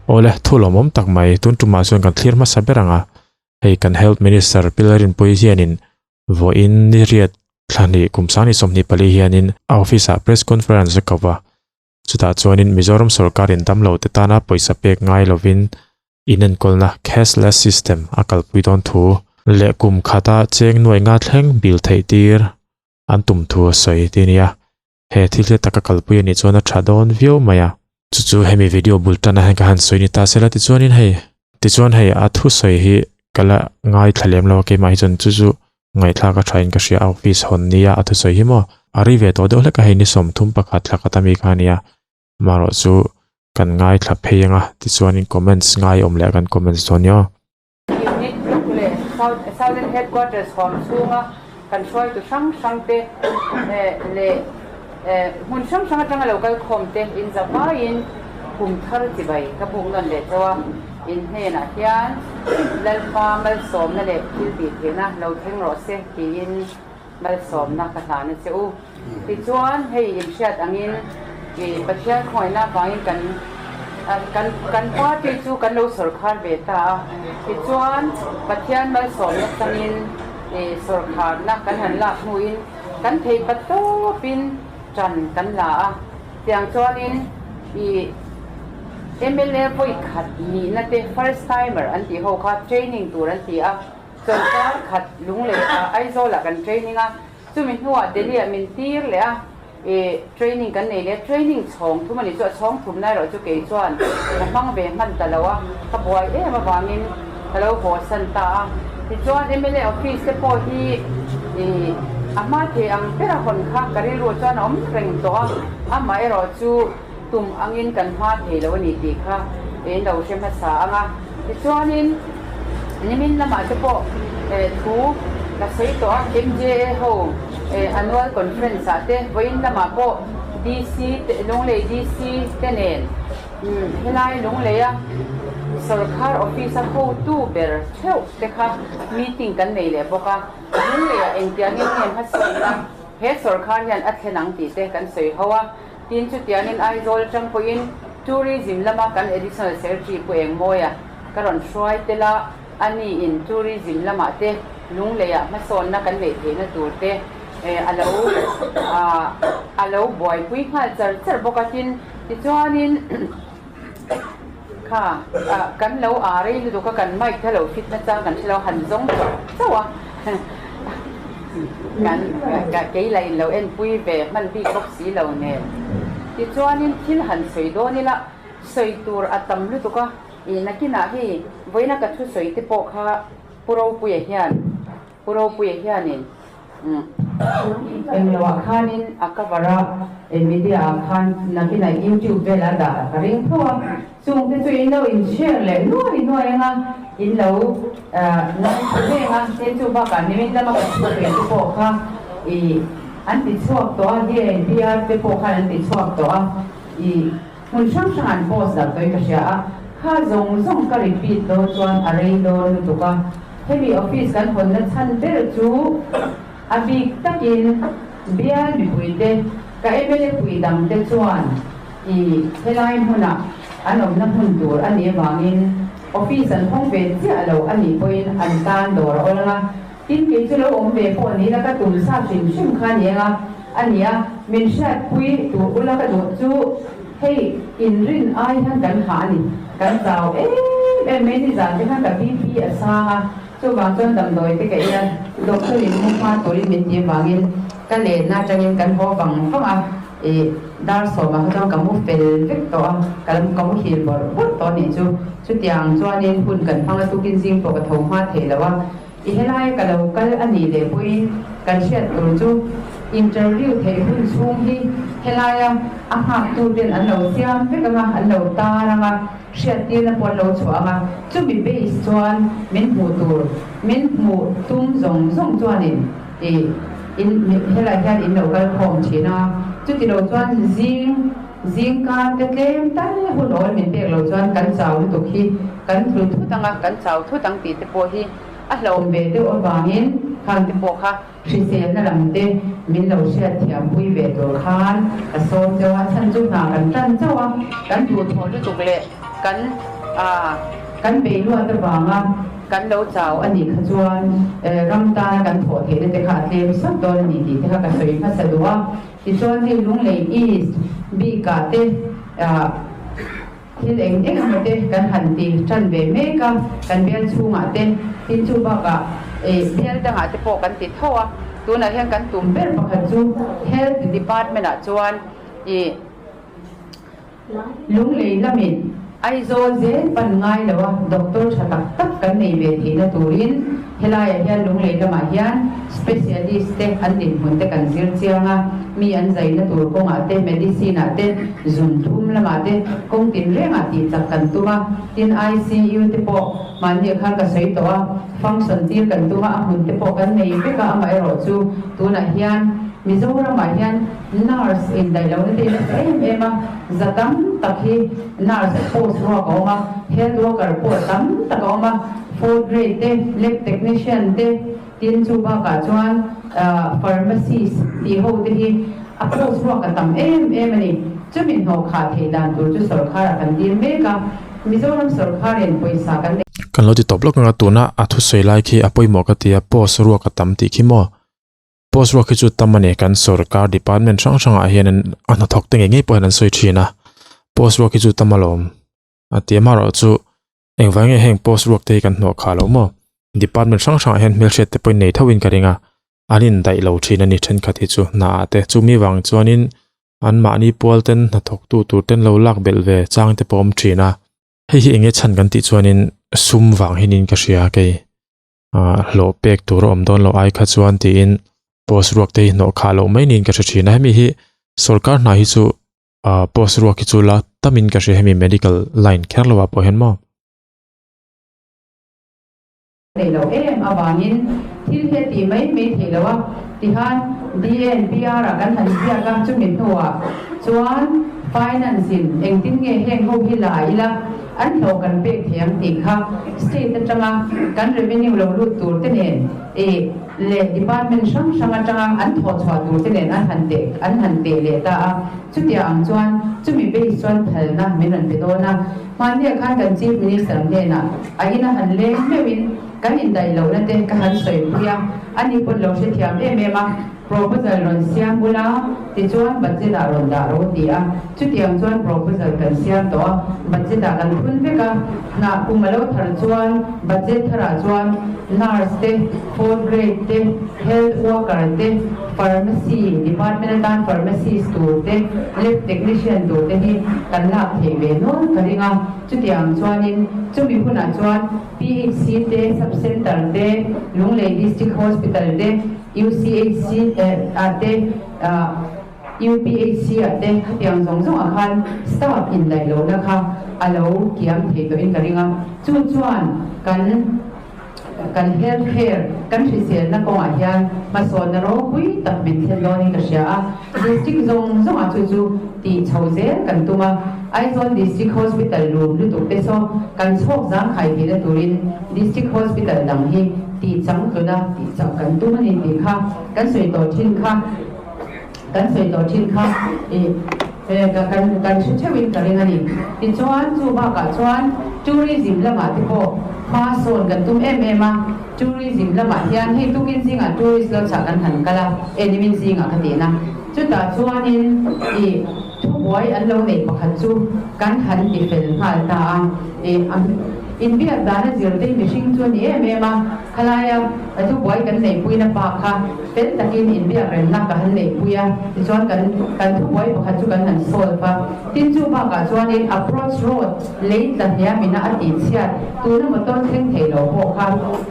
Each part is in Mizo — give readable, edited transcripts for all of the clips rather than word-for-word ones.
Awle, thu lawmawm tak mai, tun tumah chuan kan thlir hmasa ber ang a, hei kan Health Minister Pilarinpui hianin vawiin ni riat thla hnih kum sang ni 24 hianin a office ah press conference a ko va, chutah chuanin Mizoram sawrkarin damlo te tana pawisa pek ngai lovin inenkawlna cashless system a kalpui dawn thu leh kum khata cheng nuai nga thleng bill theih tir an tum thu a sawi ti nia. He thil hi taka kalpui a nih chuan a tha dawn viau mai a. Chu chu hemi video bul tan ah hian ka han sawi ni ta sela tichuanin hei tichuan hei a thusawi hi ka la ngaithla lem lo a keimah hi chuan chu chu ngaihthlak a tha in ka hria a office hawn nia a thusawi hi maw a ri ve tawh deuh hlek a hei ni 31 thla khat ami kha ania amaherawh chu kan ngaithla phei anga tichuanin comments ngai awm leh kan comments dawn nia aw. Unit leh Southern Headquarters huam chhunga kan hruaitu hrang hrangte leh hmun hrang hrang atanga lo kal khawmte in zavaiin kum thar chibai ka buk nawn leh chauh a, in hnenah hian Lalpa malsawmna leh thil tih theihna lo thleng rawh se tiin malsawmna ka hlan a che u. Tichuan, hei inhriat angin Pathian khawngaihna avangin kan kan kan party chu kan lo sawrkhar ve ta a. Tichuan, Pathian malsawmna changin sawrkharna kan han lak hnuin kan thei pa tawpin ṭan kan la a. Tiang chuanin i mla vawi khat nihna te first timer an tih ho kha training tur an ti a. Chawlhkar khat Lunglei ah Aizawl ah kan training a. Chumi hnuah Delhi ah min tir leh a, ih training kan nei leh a, training chhawng thum a ni chu a chhawng thum na erawh chu kei chuan ka hmang ve hman ta lo a, ka buai em avangin ka lo haw san ta a. Tichuan mla office te pawh hi ih a hma thei ang bera hawn kha ka rilru chuan a awm reng tawh a, amah erawh chu tum angin kan hma thei lo a ni tih kha in lo hre hmasa ang a. Tichuanin nimin lamah te pawh thu ka sawi tawh a, MJA ho annual conference ah te vawiin lamah pawh DC te Lunglei DC te nen helai Lungleia sawrkhar office a hotu ber theuh te kha meeting kan nei leh bawk a, Lungleiah engtiangin nge hmasawnna he sawrkhar hian a thlen ang tih te kan sawi ho a. Tin, chutiangin Aizawl atang pawhin Tourism lama kan Additional Secretary Pu Engmawia ka rawn hruai tel a, ani in Tourism lamah te Lungleiah hmasawnna kan neih theihna tur te a lo a lo buaipui nghal char char bawk a. Tin, tichuanin kha kan lo a rei lutuk a, kan mic kha lo fit nachang kan hre lo, han zawng chauh chauh a. Kan kei lah in lo enpui ve hman bik bawk si lo nen. Tichuanin thil han sawi dawn ila, sawi tur a tam lutuk a, ih nakinah hei vawiina ka thu sawi te pawh kha Pu Ropuia hian, Pu Ropuia hianin engloah khanin a cover a, media ah khan nakinah youtube velah a dah ka ring tho a. Chung te chu in lo in share leh nuai nuai anga in lo ngaithla reng a, tin chu bakah nimin lama kan thu ve te pawh kha ih an ti chhuak tawh a, DNPR te pawh khan an ti chhuak tawh a, ih hmun hrang hrang an post darh tawhin ka hria a, kha zawng zawng ka repeat dawn chuan a rei dawn lutuk a, hemi office kan hawnna chhan ber chu a bik takin bial mipuite ka mla pui dang te chuan I helai hmuna an awmna hmun tur a nih avangin office an hawng ve chiah lo a nih pawhin an tan dawr a awl ang a, tin kei chu lo awm ve pawh ni ila ka tum sa hrim hrim kha a ni ang a, a ni a, min hriatpui tur ula ka duh chu hei inrin ai hian kan hah a ni, kan chau em em mai nizan te khan ka BP a sang a, chuvang chuan damdawi te ka ei a, doctor in mu hma turin min tih avangin ka lenna atangin kan haw vang vang a. I dar sawmah kha chuan ka mu fel vek tawh a, ka lo ka muhil bawrh bawrh tawh a nih chu. Chutiang chuanin hun kan hmang a, tukin zing pawh ka tho hma thei lo a. I helai ka lo kal a nih leh pawhin kan hriat tur chu interview theih hun chhung hi helaia a nghaktu ten an lo siam vek ang a, an lo tar ang a, hriattirna pawh an lo chhuah ang a. Chumi base chuan min hmuh tur, min hmuh tum zawng zawng chuanin I in helai hian in lo kal khawm thin a, chuti lo chuan zing zing kar te tlem tal hun awl min pek lo chuan kan chau lutuk hi kan tlu thut ang a, kan chau thut ang tih te pawh hi a hlauhawm ve deuh avangin khang te pawh kha hriselna lam te min lo hriat thiam pui ve tur khan ka sawm chauh a, chhan chu hna kan tan chauh a, kan duhthawh lutuk leh kan. Kan bei luat avanga kan lo chau a nih kha chuan ram tana kan thawh theihna te kha a tlem sawt dawn a ni tih te kha ka sawi hmasa duh a. Tichuan hei Lunglei East bikah te thil eng eng emaw te kan han ti tan ve mek a, kan bial chhungah te tin chu bakah bial dangah te pawh kan ti tho a. Tunah hian kan tum ber pakhat chu Health Department ah chuan ih. Lunglei lamin Aizawl zel pan ngai lo a doctor tha tak tak kan nei ve theihna turin helaiah hian Lunglei lamah hian specialist te an dinhmun te kan zir chiang a, mi an zaina tur kawngah te, medicine ah te, zun thum lamah te kawng tinrengah tih chak kan tum a, tin ICU te pawh mahni khan ka sawi tawh a, function tir kan tum a, a hmun te pawh kan nei vek a, amaherawh chu tunah hian Mizoramah hian Nurse indaih lohna te nasa em em a, za tam tak hi nurse post ruak a awm a, health worker pawh tam tak a awm a, fourth grade te, lab technician te, tin chu bakah chuan pharmacist tih ho te hi a post ruak a tam em em a ni. Chumi hnawh khah theih dan tur chu sawrkharah kan dil mek a, Mizoram sawrkharin pawisa kan nei. Kan lo ti tawp lawk ang a, tuna a thusawi lai khi a pawimawh ka ti a, post ruak a tam tih khi maw? Post ruak hi chu tam a ni, kan sorkar department hrang hrangah hian a hnathawk te ngei ngei pawh hian an sawi thin a, post ruak hi chu tam alawm a ti a, amaherawh chu engvang nge heng post ruak te hi kan hnawh khah loh maw? Department hrang hrangah hian hmelhriat te pawhin nei thoin ka ring a, an indaih lo thin a ni thenkhat hi chu hna ah te, chumi vang chuanin anmahni pual ten hnathawk tu tur ten lo lak belh ve chang te pawh a awm thin a, hei hi enge chhan kan tih chuanin sum vang hianin ka hria kei. ah hlawh pek tur a awm dawn loh ai kha chuan tiin post ruak te hi hnawh khah loh mai niin ka hre thin a hemi hi sorkar hna hi chu ah post ruak hi chu la tamin ka hria hemi medical line kher lo ah pawh hian maw. Nei lo em avangin thil hi a tih mai mai theih loh a tihan DNPR ah kan han ziak a chumi hnuah chuan finance in engtin nge heng ho hi la ila An hlawh kan pek thei ang tih kha state atanga kan revenue lo lut tur te nen eh leh department hrang hrang atanga an thawh chhuah tur te nen an han teh an han teh leh ta a. Chutia ang chuan chumi base chuan phalna min rawn pe dawn a. Hmannia khan kan Chief Minister hnenah a ina han leng meuhin kan indaih lohna te ka han sawipui a, ani pawn lo hrethiam em em a. Proposal rawn siam bula tichuan budget ah rawn dah ro ti a, chutiang chuan proposal kan siam tawh a, budget ah kan phun vek a, hnah kum a lo thar chuan budget tharah chuan nurse te, fourth grade te, health worker te, pharmacy department atan pharmacist tur te, lab technician tur te hi kan lak theih ve nual ka ring a, chutiang chuanin chumi hunah chuan PHC te, sub center te, Lunglei District Hospital te, UCHC ah te, UPHC ah te khatiang zawng zawng ah khan staff indaih lohna kha a lo kiam thei tawhin ka ring a. Chu chuan kan kan health care, kan hriselna kawngah hian hmasawnna ropui tak min thlen dawnin ka hria a. District zawng zawngah chu chu tih chho zel kan tum a. Aizawl District Hospital lum lutuk te saw kan chhawk zangkhai theihna turin District Hospital dang hi tih chang tluna tih chak kan tum a ni tih kha kan sawi tawh thin kha kan sawi tawh thin kha ih kan kan hre theuhin ka ring a ni. Tichuan chu bakah chuan tourism lamah te pawh hma sawn kan tum em em a, tourism lamah hian hei tukin zingah tourist lo chah kan han kal a, e nimin zingah ka tihna chutah chuanin ih thubuai an lo neih pakhat chu kan han ti fel nghal ta a, ih Inbiak dana zirtir mihring chu a ni em em a, khalaia thubuai kan neihpuina pa kha fel takin inbiak remna ka han neihpui a, tichuan kan kan thubuai pakhat chu kan han solve a. Tin chu bakah chuanin approach road lei tla hniamina a tihchhiat tuna motor thleng thei lo pawh kha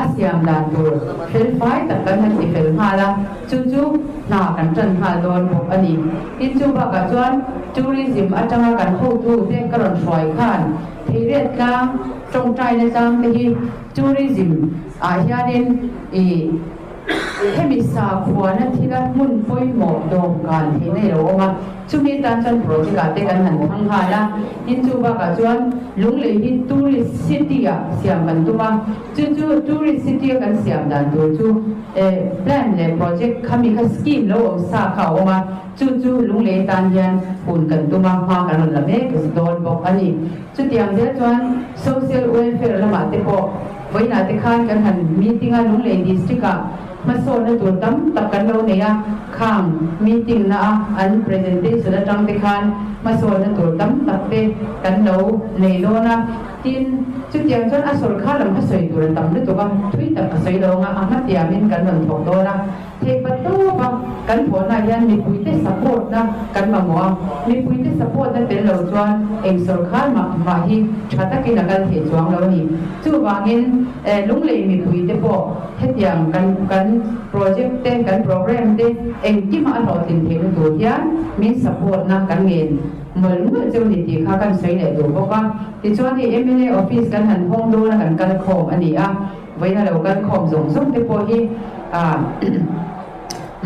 a siam dan tur fel fai tak kan han ti fel nghal a, chu chu hna kan tan nghal dawn bawk a ni. Tin chu bakah chuan tourism atanga kan hotute ka rawn hruai khan, Theiriat tlang, tawngtaina tlang te hi tourism ah hianin ih Hemi sakhuana thila hmun pawimawh dawmkan theihna i lo awm a, chumi tan chuan project ah te kan han thang nghal a, tin chu bakah chuan Lunglei hi tourist city ah siam kan tum a, chu chu tourist city a kan siam dan tur chu plan leh project khami kha scheme lo awm sa kha a awm a, chu chu Lunglei tan hian hun kan tum a, hma kan rawn la mek dawn bawk a ni. Chutiang zel chuan social welfare lamah te pawh vawiinah te khan kan han meeting a, Lunglei District ah hmasawnna tur tam tak kan lo nei a, khang meeting na a an presentation atang te khan hmasawnna tur tam tak te kan lo nei dawn a. Tin, chutiang chuan a sawrkar lam kha sawi tur a tam lutuk a, thui tak ka sawi lo anga a hmatiamin kan rawn thawk dawn a. Theihpat tawpa kan thawhnaah hian mipuite support-na kan mamawh a, mipuite support-na tel lo chuan eng sawrkhar mah mah hi tha takin a kal thei chuang lo a ni. Chuvangin Lunglei mipuite pawh hetiang kan kan project te, kan program te engkimah a hlawhtlin theihna tur hian min support-na kan ngen mawlh mawlh cheu ni tih kha kan sawi leh duh bawk a. Tichuan hei mla office kan han hawng dawn a kan kal khawm a ni a. Vawiina lo kal khawm zawng zawng te pawh hi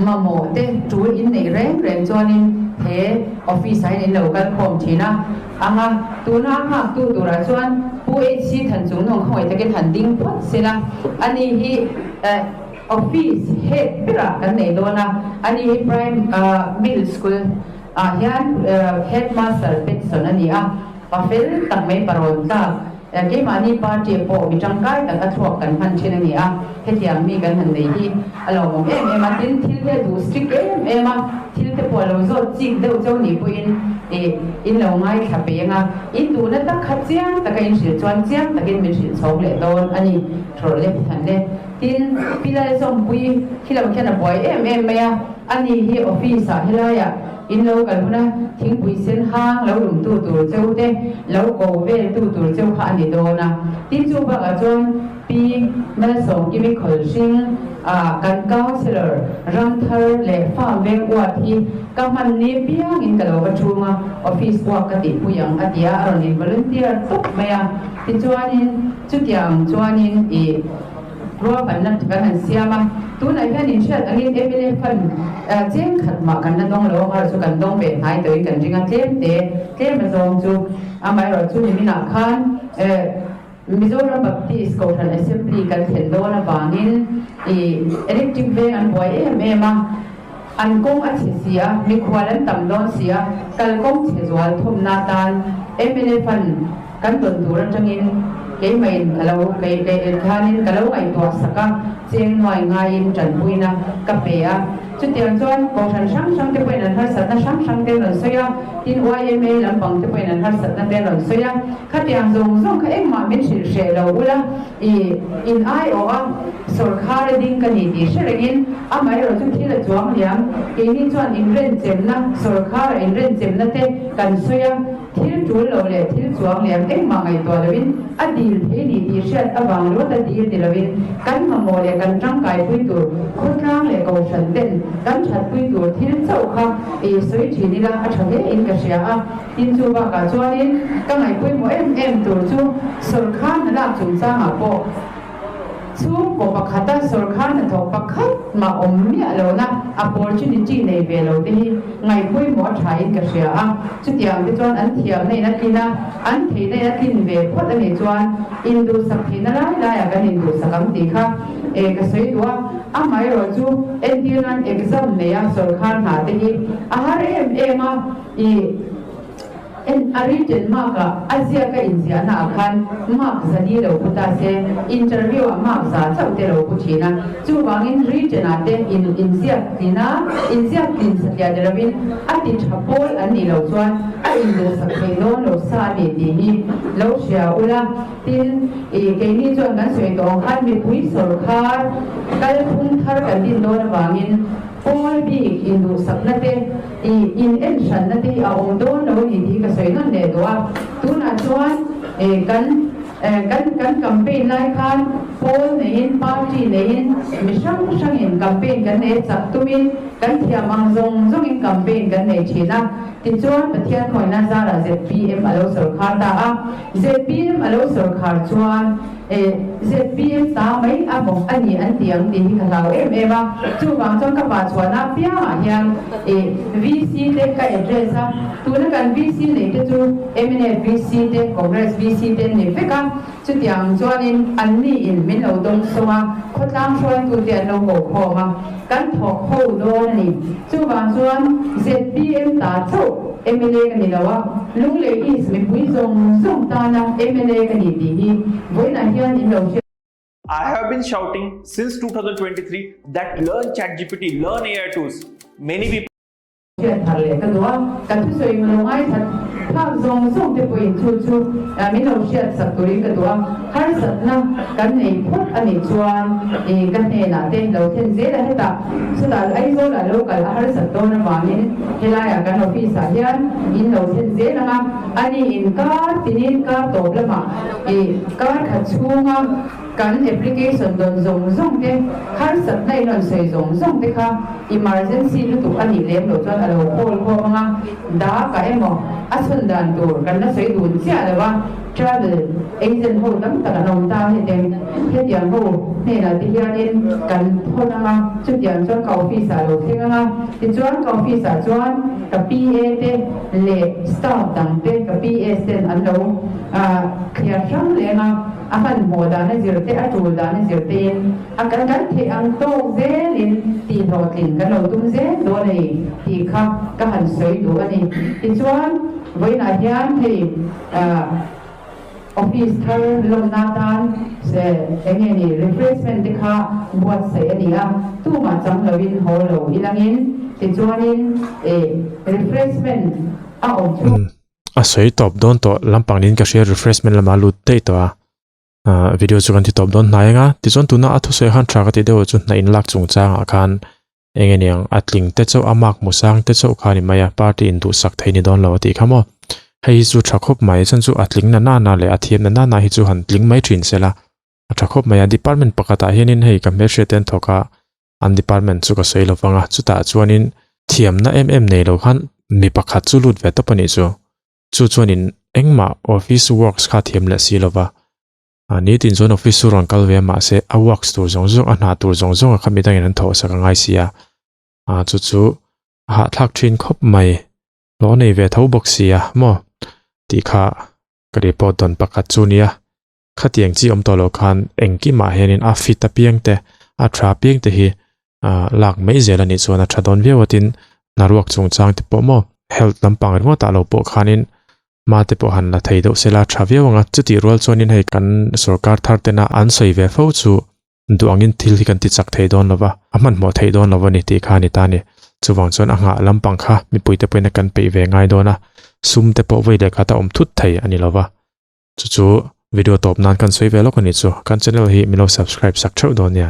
mamawh te tul in neih reng reng chuanin he office ah hian in lo kal khawm thin a anga tuna a nghak tu turah chuan Pu HC Thanchungnawng khawngaih takin han ding phawt sela ani hi office head berah kan nei dawn a ani hi prime middle school ah hian headmaster pension a ni a pa fel tak mai parawn tlak Keimahni party pawh mi tangkai tak a thluak kan hman thin a ni a, hetiang mi kan han nei hi a lawmawm em em a, tin thil hi a duh strict em em a, thil te pawh a lo zawt chik deuh chauh nih pawhin ih in lo ngaithla peng a, in duhna tak kha chiang taka in hrilh chuan chiang takin min hrilh chhawng leh dawn a ni, thlawrh leh than le. Tin, Pi Lalzawmpui khi lo khian a buai em em mai a, ani hi office ah helaiah In lo kal huna thingpui sen hang lo lum tu tur cheu te, lo ko vel tu tur cheu kha a ni dawn a. Tin chu bakah chuan Pi Malsawmkimi Khawlhring ah kan Councillor Ramthar leh Farm veng uat hi ka hman ni piangin ka lo va thung a, office uak ka tihpui ang a ti a, a rawn in volunteer tawp mai a. Tichuanin chutiang chuanin ih. Ruahmanna kan han siam a, tunah hian inhriat angin mla fund cheng khat mah kan la dawng lo a, amaherawhchu kan dawng ve hnai tawhin kan ring a, tlem te tlem a zawng chu amaherawhchu niminah khan Mizoram Baptist Kohhran Assembly kan thlen dawn avangin ih electric veng an buai em em a, an kawng a chhe si a, mikhual an tam dawn si a, kalkawng chhe zual thawmna atan mla fund Kan tawn tur atangin keimah-in ka lo kei kei khanin ka lo ngaihtuah sak a, cheng nuai ngaiin tanpuina ka pe a. Chutiang chuan kohhran hrang hrang te pawhin an harsatna hrang hrang te an rawn sawi a, tin yma lampang te pawhin an harsatna te an rawn sawi a. Khatiang zawng zawng kha engmah min hrilh hreh lo ula, i in aiawh a sawrkhar a ding ka ni tih hre rengin amaherawhchu thil a chuang liam. Keini chuan inrenchemna, sawrkhara inrenchemna te kan sawi a. Thil tul lo leh thil chuang liam engmah ngaihtuah loin a dil thei ni tih hriat avang ringawt a dil ti loin kan mamawh leh kan tangkaipui tur khawtlang leh kohhran ten kan thatpui tur thil chauh kha ei sawi thin ila a tha hle in ka hria a. Tin chu bakah chuanin ka ngaihpawimawh em em tur chu sawrkhar hna lak chungchangah pawh Chhungkaw pakhata sawrkhar hnathawk pakhat mah awm miah lohna opportunity nei ve lo te hi ngaihpawimawh a thain ka hria a, chutiang te chuan an thiamna in a tlin a, an theihna in a tlin ve phawt a nih chuan induhsak theihna lai laiah kan induhsak ang tih kha e ka sawi duh a, amaherawh chu entir nan exam neia sawrkhar hna te hi a har em em a, i. En, a written mark ah a ziak a inziahna ah khan mark zali lo pu ta se, interview ah mark za chauh te lo pu thin a. Chuvangin written ah te in inziak tlin a, inziak tlin satliah ni lovin a ti tha pawl an nih loh chuan a induhsak thei dawn lo sa a ni tih hi lo hria ula. Tin, i keini chuan kan sawi tawh ang khan mipui sawrkhar kalphung thar kan din dawn avangin, Pawl bik induhsakna te, i in en hranna te hi a awm dawn lo a ni tih hi ka sawi nawn leh duh a. Tunah chuan kan kan kan campaign lai khan pawl neiin party neiin mi hrang hrangin campaign kan nei a chak tumin. Kan thiam ang zawng zawngin campaign kan nei thin a, tichuan Pathian khawihna zarah zpm a lo sawrkhar ta a. Zpm a lo sawrkhar chuan eh zpm ta mai a bawk a ni an ti ang tih hi ka hlau em em a. Chuvang chuan ka pa chhuahna apiangah hian eh VC te ka address a, tuna kan VC nei te chu mnf VC te, Congress VC te an ni vek a. Chutiang chuanin anni in min lo dawng sawng a, khawtlang hruaitute an lo ko khawm a, kan thawk ho dawn a ni. Chuvang chuan zpm ta chauh mla ka ni lo a, Lunglei East mipui zawng zawng tana mla ka ni tih hi vawiinah hian in lo hriat. I have been shouting since 2023 that learn ChatGPT, learn AI tools. Many people. Hriat thar leh ka duh a, ka thusawi lo ngaithat phak zawng zawng te pawhin chu chu min lo hriat sak turin ka duh a, harsatna kan nei phawt a nih chuan i ka hnenah te lo thlen zel a, hetah chutah Aizawl ah lo kal a harsat dawn avangin helaiah kan office ah hian in lo thlen zel ang a, ani in kar tinin kar tawp lamah i kar khat chhunga Kan application dawn zawng zawng te, harsatna in rawn sawi zawng zawng te kha emergency lutuk a nih lem loh chuan a lo call khawm ang a, dak ah emaw a chhun dan tur kan la sawi dun chiah lo a, travel agent ho tam tak an awm ta hetiang hetiang ho hnenah te hianin kan thawn ang a, chutiang chuan ka office ah a lo thleng ang a, tichuan ka office ah chuan ka PA te leh staff dang te ka PS ten an lo thliar hrang leng a. A hmanhmawh dan a zir te, a tul dan a zir tein a kan kan theih ang tawk zelin tihhlawhtlin kan lo tum zel dawn a ni tih kha ka han sawi duh a ni. Tichuan, vawiinah hian hei office thar lawmna atan eng nge ni refreshment te kha buatsaih a ni a, tumah chang loin haw lo ilangin tichuanin refreshment a awm chhung. A sawi tawp dawn tawh lampang niin ka hria refreshment lamah lut daih tawh a ah video chu kan ti tawp dawn hnai anga tichuan tuna a thusawi khan tha ka tih deuh chu hna inlak chungchangah khan eng nge niang a tling te chauh a mark hmu sang te chauh kha a ni mai a party in duhsak thei ni dawn lo a tih kha maw hei hi chu tha khawp mai chuan chu a tling na nana leh a thiam na nana hi chu han tling mai thin se la a tha khawp mai a department pakhatah hianin hei ka hmelhriat te an thawk a. an department chu ka sawi lo vang a chutah chuanin thiamna em em nei lo khan mi pakhat chu lut ve tawp a nih chu chu chuanin engmah office works kha thiam leh si lova a nitin chuan office chu rawn kal ve a mahse a works tur zawng zawng a hna tur zawng zawng a kha midangin an thawh sak a ngai si a a chu chu a hahthlak thin khawp mai hlawh nei ve tho bawk si a maw tih kha ka report dawn pakhat chu nia. Khatiang chi awm tawh loh khan engkimah hianin a fit apiang te, a tha apiang te hi lak mai zel a nih chuan a tha dawn viau a tin hnaruak chungchang te pawh maw health lampang ringawtah lo pawh khanin hma te pawh han la thei deuh sela a tha viau ang a, chutih rual chuanin hei kan sorkar thar tena an sawi ve fo chu duh angin thil hi kan ti chak thei dawn lova, a hmanhmawh theih dawn lova ni tih kha a ni ta a ni. Chuvang chuan a nghah lampang kha mipuite pawhin a kan peih ve ngai dawn a, sum te pawh vawi leh khat a awm thut thei a ni lova. Chu chu video tawp nan kan sawi ve lawk a nih chu. Kan channel hi min lo subscribe sak theuh dawn nia.